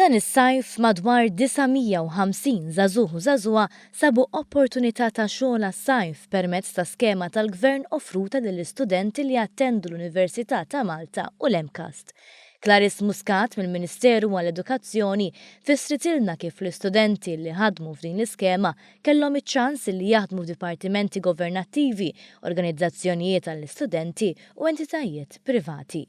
Dan is-sajf madwar 950 żagħżugħ u żagħżugħa sabu opportunità ta' xogħol għas-sajf permezz ta' skema tal-Gvern offruta lill-istudenti li jattendu l-Università ta' Malta u l-MCAST. Clarice Muscat mill-Ministeru għall-Edukazzjoni fissritilna kif l-istudenti li ħadmu f'din l-iskema kellhom iċ-ċans li jaħdmu f'dipartimenti governattivi, organizzazzjonijiet għall-istudenti u entitajiet privati.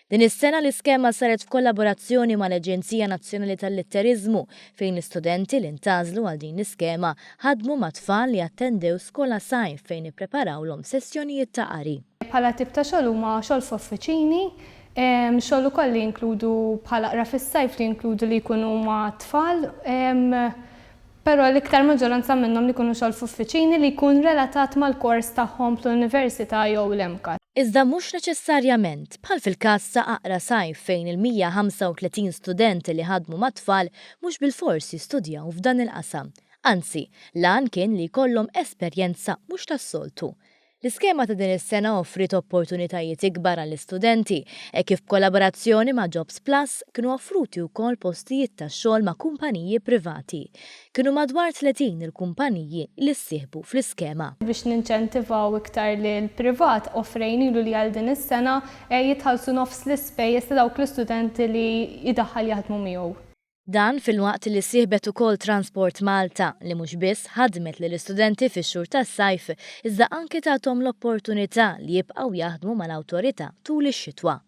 Din is-sena l-iskema saret f'kollaborazzjoni mal-Aġenzija Nazzjonali tal-Litteriżmu fejn l-istudenti li ntgħażlu għal din l-iskema ħadmu ma' tfal li attendew skola sajf fejn ippreparawlhom sessjonijiet ta' qari. Bħala tip ta' xogħol huma xogħol f'uffiċini, xogħol ukoll li jinkludu bħala aqra fis-sajf li jinkludu li jkunu ma' tfal, Però l-iktar maġġoranza minnhom li jkunu xogħol f'uffiċini li jkun relatat mal-kors tagħhom fl-università jew l-MCAST. Iżda mhux neċessarjament, bħal fil-każ ta' Aqra Sajf fejn il-135 student li ħadmu mat-tfal mhux bilfors jistudjaw f'dan il-qasam. Anzi, l-għan kien li jkollhom esperjenza mhux tas-soltu. L-iskema ta' din is-sena offriet opportunitajiet ikbar għall-istudenti, hekk kif b'kollaborazzjoni ma' Jobs Plus kienu offruti wkoll postijiet ta' xogħol ma' kumpaniji privati. Kienu madwar 30 il-kumpaniji li ssieħbu fl-iskema. Biex ninċentivaw iktar lill-privat, offrejnilu li għal din is-sena jitħallsu nofs l-ispejjeż ta' dawk l-istudenti li jdaħħal jaħdmu miegħu. Dan filwaqt li ssieħbet ukoll Transport Malta li mhux biss ħadmet lill-istudenti fix-xhur tas-sajf iżda anki tathom l-opportunità li jibqgħu jaħdmu mal-awtorità tul ix-xitwa.